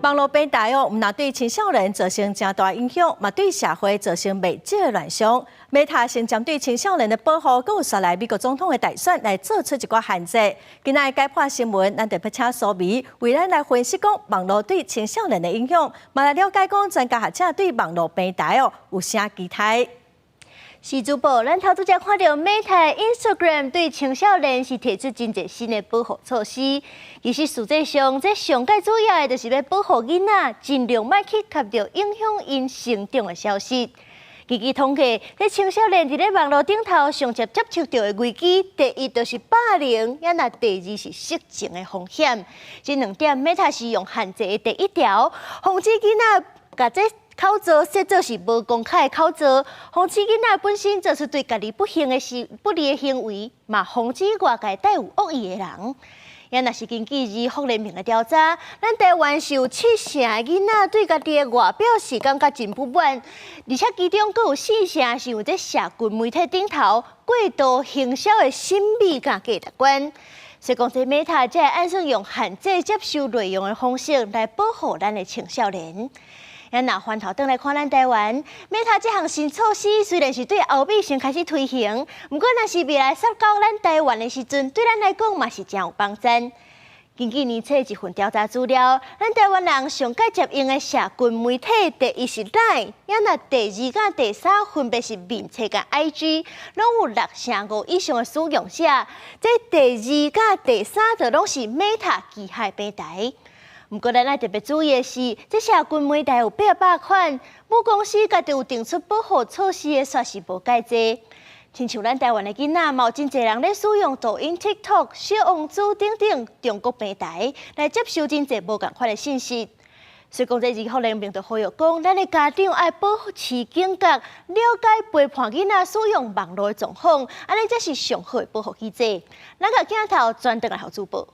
網路平台哦，毋但對青少年造成誠大影響，嘛對社會造成袂少的亂象。Meta 先針對青少年的保護，閣有紲來美國總統的大選來做出一寡限制。今仔日解破新聞，咱特別請蘇眉為咱來分析講網路對青少年的影響，嘛來了解講專家學者對網路平台哦有啥期待。是主播，咱頭拄才看著 Meta Instagram 對青少年是提出真濟新的保護措施。其實實際上，這上蓋主要的就是欲保護囡仔，盡量莫去接著影響𪜶成長的消息。根據統計，這青少年佇咧網路頂頭上捷接觸著的危機，第一就是霸凌，抑若第二是色情的風險。這兩點，Meta 是用限制的第一條，防止囡仔共這口座設做是無公開的口座，防止囡仔本身做出對家己不幸的事、不利的行為，嘛防止外界帶有惡意的人。抑若是根據兒福聯盟的調查，咱台灣是有七成的囡仔對家己的外表是感覺真不滿，而且其中閣有四成是有這社群媒體頂頭過度行銷的審美佮價值觀。所以講，這 Meta 才會按算用限制接受內容的方式來保護咱的青少年。咱若翻頭轉來看咱台灣，Meta 這項新措施雖然是對歐美先開始推行，毋過若是未來殺到咱台灣的時陣，對咱來講嘛是誠有幫助。根據年初一份調查資料，咱台灣人上蓋捷用的社群媒體，第一是 Line，抑若第二佮第三分別是面冊佮 IG，攏有六成五以上的使用者。這第二佮第三就攏是 Meta 旗下的平台。毋過，咱愛特別注意的是，這社群媒體有八百款，母公司家己有定出保護措施的，煞是無蓋濟。親像咱台灣的囡仔，嘛有真濟人咧使用抖音、TikTok、小紅書等等中國平台來接收真濟無仝款的信息。所以講，這兒福聯盟就呼籲講，咱的家長愛保持警覺，了解陪伴囡仔使用網路的狀況，按呢才是上好的保護機制。咱共鏡頭轉轉來予主播。